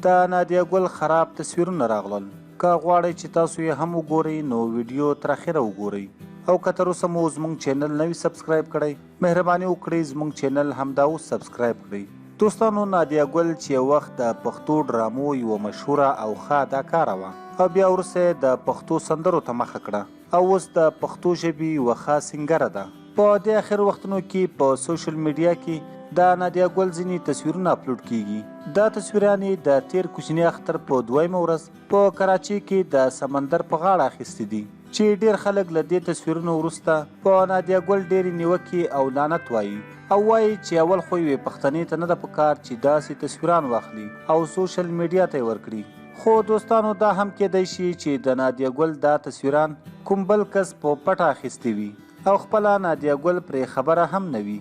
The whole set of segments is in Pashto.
د نادیه ګل خراب تصویرونه راغلل. که غواړئ چې تاسو یې هم وګورئ نو ویډیو تر اخره وګورئ، او که تر اوسه مو زموږ چینل نه وي سبسکرایب کړی، مهرباني وکړئ زموږ چینل همدا اوس سبسکرایب کړئ. دوستانو، نادیه ګل چې یو وخت د پښتو ډرامو یوه مشهوره او ښه اداکاره وه او بیا وروسته یې د پښتو سندرو ته مخه کړه او اوس د پښتو ژبې یوه ښه سنګره ده. په دې اخر وختونو کې په سوشل میډیا کې د نادیه ګل ځینې تصویرونه اپلوډ کیږي. دا تصویران یې د تیر کوچني اختر په دویمه ورځ په کراچۍ کې د سمندر په غاړه اخیستي دي، چې ډیر خلک له دې تصویرونو وروسته په نادیه ګل ډېرې نیوکې او لعنت وایي او وایي چې اول خو یوې پښتنې ته نه ده پکار چې داسې تصویران واخلي او سوشل میډیا ته یې ورکړي. خو دوستانو، دا هم کېدای شي چې د نادیه ګل دا تصویران کوم بل کس په پټه اخیستي وي او خپله نادیه ګل پرې خبره هم نه وي.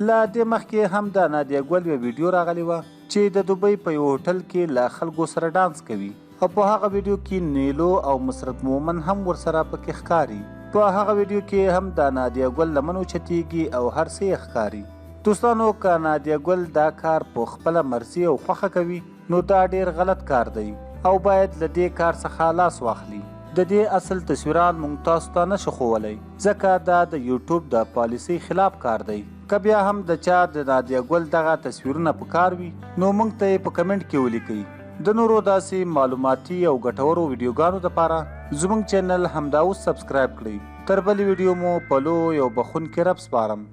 له دې مخکې هم د نادیه ګل یوه ویډیو راغلې وه چې د دوبۍ په یو هوټل کې له خلکو سره ډانس کوي او په هغه ویډیو کې نیلو او مسرت مومن هم ورسره پکې ښکاري. په هغه ویډیو کې هم د نادیه ګل لمن اوچتیږي او هر څه یې ښکاري. دوستانو، که نادیه ګل دا کار په خپله مرضي او خوښه کوي نو دا ډیر غلط کار دی او باید له دې کار څخه لاس واخلي. د دې اصل تصویران مونږ تاسو ته نشو ښوولی ځکه دا د یوټیوب د پالیسۍ خلاف کار دی. که بیا هم د چا د نادیه ګل دغه تصویرونه په کار وي نو مونږ ته یې په کمنټ کې ولیکئ. د نورو داسې معلوماتي او ګټورو ویډیوګانو لپاره زموږ چینل همدا اوس سبسکرایب کړئ. تر بلې ویډیو مو په لوی او بخښونکي رب سپارم.